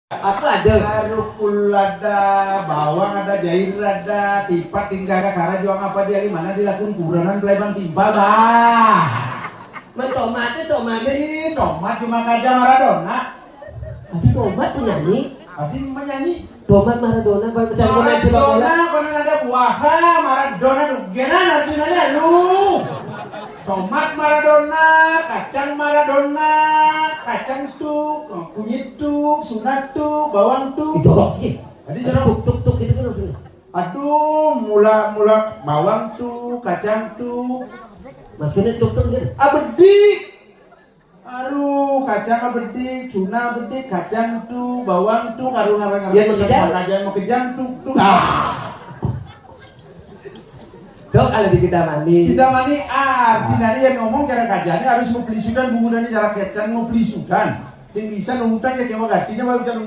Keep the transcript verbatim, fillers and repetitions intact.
Apa ada? Aduh, kul ada, bawang ada, jair ada, tipat tinggal kakara juang apa dia di mana dilakukan kuranan pelaibang timpal bah. Mentomat itu tomat. Ih, tomat cuma kaja Maradona. Ada tomat penyanyi. Tadi menyanyi. Tomat Maradona kalau misalnya pemain sepak bola. Maradona, konon ada buaha, Maradona dugenan artinya lu. Tomat Maradona, kacang Maradona, kacang tuk, kunyit tuk, sunat tuk, bawang tuk. Jorok sih. Tadi jorok. Tuk tuk tuk itu kan maksudnya. Aduh, mula mula bawang tuk, kacang tuk. Maksudnya tuk tuk gitu. Ah, bedik. Aduh, kacang bedik, cuna bedik, kacang tuk, bawang tuk, aduh ngarang-ngarang. Ya, mau kejang. Kacang mau kejang tuk tuk. Ah. Dok, kalau di Kintamani. Kintamani, ah, Kintamani yang ngomong cara kajanya harus mau pelisudan, bungudan cara kacang mau pelisudan. Sing bisa nunggutan ya, cuma gantinya baru